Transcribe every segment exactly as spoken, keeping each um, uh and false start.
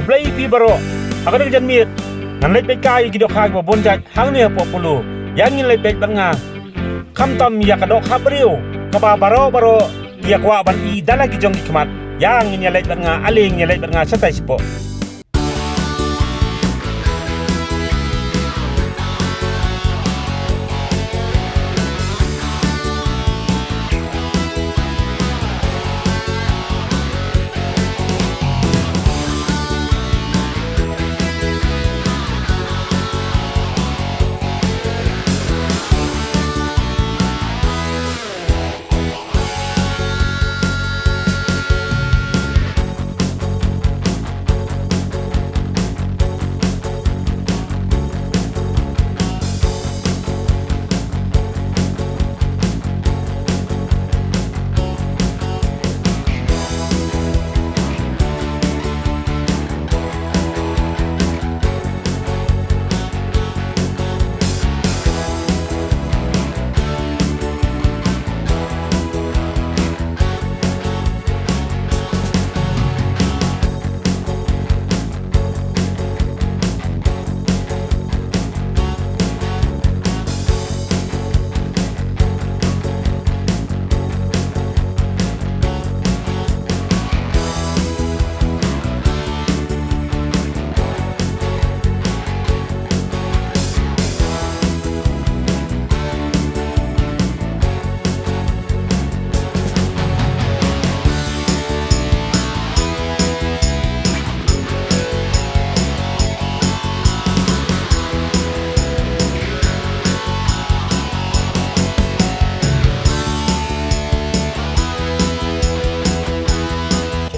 Khublei phi baroh. Ha kane ka janmiet ngan leit peit kai ïa ki dohkha kiba bun jait hangne hapoh Polo. Ïa ngin leit peit bad nga. Khamtam ïa ka dohkha briew kaba baroh baroh ki ïa kwah ban i da la ki jong ki khmat. Ïa ngin ïa leit bad nga, ale ngin ïa leit bad nga shatai shapoh.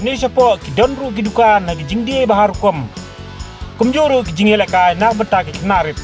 Shane shapoh ki don ruh ki dukan ha ki jingdie ba har rukom. Kumjuh ruh ki jingïalehkai na ka bynta ki khynnah rit.